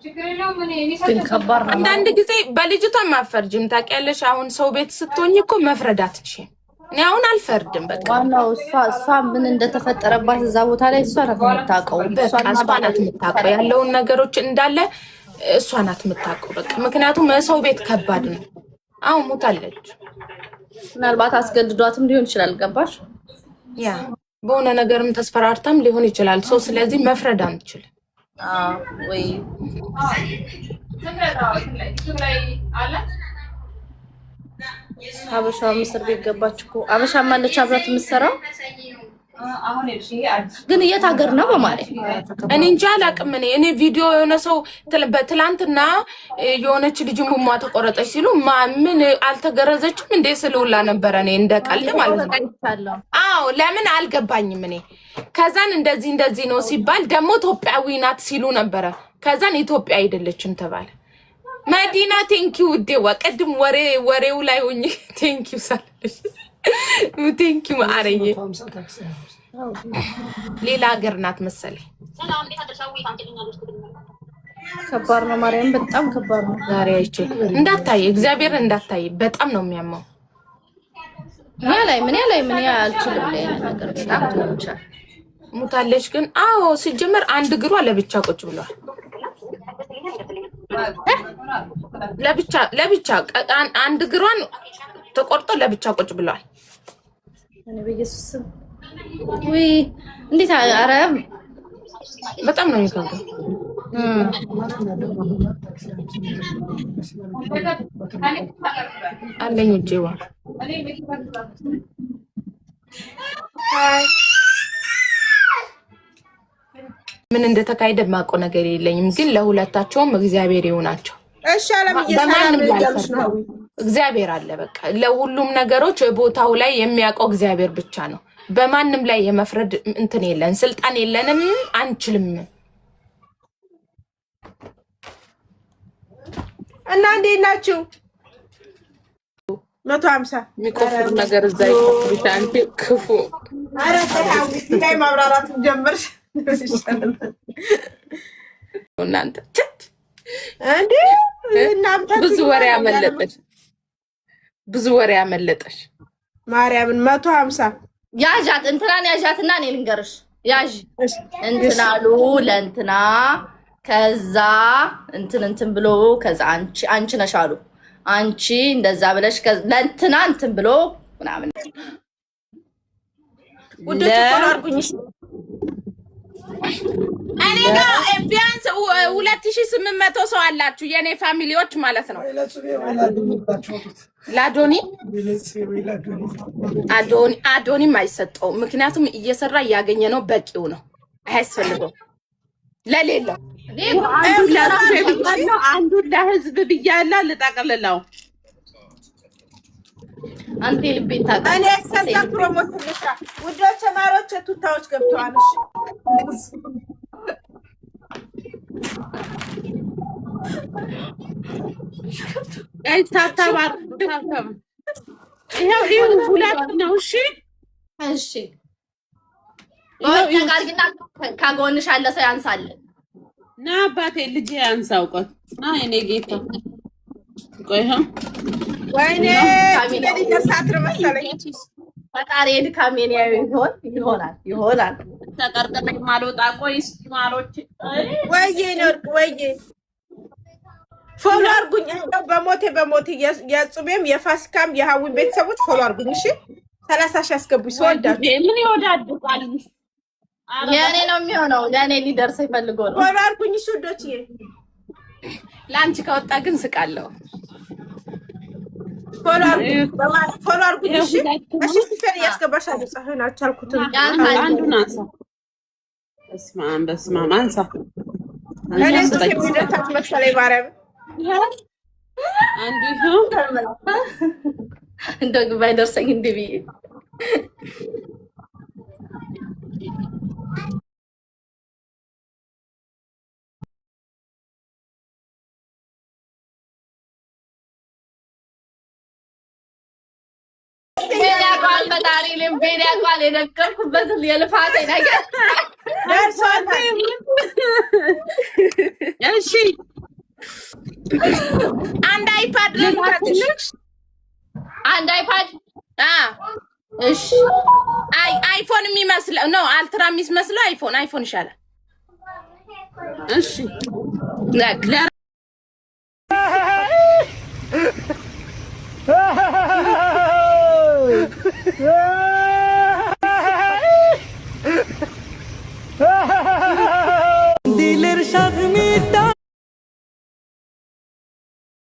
ግን ከባድ ነው። አንዳንድ ጊዜ በልጅቷ ማፈርጅም ታውቂያለሽ። አሁን ሰው ቤት ስትሆኝ እኮ መፍረድ አትችይም። እኔ አሁን አልፈርድም። በቃ ዋናው እሷ ምን እንደተፈጠረባት እዛ ቦታ ላይ እሷ ናት የምታውቀው። በቃ እሷ ናት የምታውቀው ያለውን ነገሮች እንዳለ እሷ ናት የምታውቀው። በቃ ምክንያቱም ሰው ቤት ከባድ ነው። አሁን ሙታለች። ምናልባት አስገድዷትም ሊሆን ይችላል። ገባሽ? ያ በሆነ ነገርም ተስፈራርታም ሊሆን ይችላል። ሰው ስለዚህ መፍረድ አንችልም። ወይ አበሻ ምስር ቤት ገባች እኮ። አበሻም አለች አብራት የምትሰራው ግን የት ሀገር ነው? በማርያም እኔ እንጃ አላውቅም። እኔ ቪዲዮ የሆነ ሰው በትላንትና የሆነች ልጅ ሙሟ ተቆረጠች ሲሉ ምን አልተገረዘችም እንዴ ስልውላ ነበረ። እኔ እንደ ቀልድ ማለት ነው። አዎ ለምን አልገባኝም። እኔ ከዛን እንደዚህ እንደዚህ ነው ሲባል ደግሞ ኢትዮጵያዊ ናት ሲሉ ነበረ። ከዛን ኢትዮጵያ አይደለችም ተባለ። መዲና thank you ውዴዋ፣ ቅድም ወሬው ላይ ሆኜ thank you ሳለሽ thank you አረዬ። ሌላ ሀገር ናት መሰለኝ። ከባድ ነው ማርያም፣ በጣም ከባድ ነው። ዛሬ አይቼ እንዳታይ፣ እግዚአብሔር እንዳታይ፣ በጣም ነው የሚያመው። ያ ላይ ምን ያ ላይ ምን ያ አልችልም። ላይ ነገር በጣም ትሆንቻል። ሙታለች ግን አዎ፣ ሲጀመር አንድ እግሯ ለብቻ ቁጭ ብሏል። ለብቻ ለብቻ አንድ እግሯን ተቆርጦ ለብቻ ቁጭ ብሏል። እኔ በኢየሱስ ስም ውይ፣ እንዴት! ኧረ በጣም ነው የሚከብደው። አለኝ ውጭዋ ምን እንደተካሄደ የማውቀው ነገር የለኝም፣ ግን ለሁለታቸውም እግዚአብሔር ይሁናቸው። እሺ አለምዬ ሰላም እያሉሽ ነው። እግዚአብሔር አለ። በቃ ለሁሉም ነገሮች ቦታው ላይ የሚያውቀው እግዚአብሔር ብቻ ነው። በማንም ላይ የመፍረድ እንትን የለን፣ ስልጣን የለንም፣ አንችልም። እና እንዴት ናችሁ? 150 የሚቆፍር ነገር እዛ ይቆፍር። አንቺ ክፉ ኧረ ተይ ላይ ማብራራት ጀመርሽ እናንተ እንዴ እናንተ ብዙ ወሬ አመለጠሽ፣ ብዙ ወሬ አመለጠሽ። ማርያምን 150 ያዣት እንትናን ያዣትና እኔ ልንገርሽ፣ ያዥ እንትና አሉ ለእንትና ከዛ እንትን እንትን ብሎ ከዛ አንቺ አንቺ ነሽ አሉ አንቺ እንደዛ ብለሽ ለእንትና እንትን ብሎ ምናምን ውዶች follow አድርጉኝ። እኔ ጋ ቢያንስ 2800 ሰው አላችሁ የእኔ family ዎች ማለት ነው። ለአዶኒ አዶኒም አይሰጠውም፣ ምክንያቱም እየሰራ እያገኘ ነው፣ በቂው ነው፣ አያስፈልገውም ለሌለው አንዱን ለህዝብ ብያለሁ። ልጠቅልለው አንተ ልቤን እኔ ታውቃለህ። እስከዛ promote ልስራ። ውዶች ማሮች ቱታዎች ገብተዋል። እሺ አይ tap tap tap tap። ይኸው ይኸው ሁለት ነው። እሺ እሺ ተቃርጊና ከጎንሽ ያለ ሰው ያንሳልን። ና አባቴ ልጅ ያንሳው። ቆይ ና የኔ ጌታ ቆይ ይኸው ወይኔ ሊደርሳት ነው መሰለኝ። ፈጣሪ ድካሜን ያዩ ይሆን ይሆናል ይሆናል። ተቀርቅሬ ማልወጣ። ቆይ እስኪ ማሮች ወይዬ ወርቅ ወይዬ follow አድርጉኝ። እንደው በሞቴ በሞቴ የጹቤም የፋሲካም የሀዊን ቤተሰቦች follow አድርጉኝ። እሺ 30,000 አስገቡኝ። ስወዳችሁ ምን ይወዳድቃል? የእኔ ነው የሚሆነው። ለእኔ ሊደርሰኝ ፈልጎ ነው። follow አድርጉኝ። እሺ ውዶችዬ ለአንቺ ከወጣ ግን ስቃለሁ። follow አድርጉኝ። እሺ እሺ ሲፈን እያስገባሽ አለ ፀሐይን አልቻልኩትም። አንዱን አንሳ። በስመ አብ በስመ አብ አንሳ። እኔ ጽሁፍ የሚደርሳት መሰለኝ ማርያም አንዱ ይኸው እንደው ግን ባይደርሰኝ እንዲህ ብዬ ያውቀዋል ፈጣሪ ልቤን ያውቀዋል። የደከምኩበትን የልፋቴ ነገር ደርሷታል። እሺ አንድ iPad። አ። እሺ። አይ iPhone የሚመስለው ነው፣ Ultra የሚመስለው iPhone ይሻላል። እሺ። በቃ።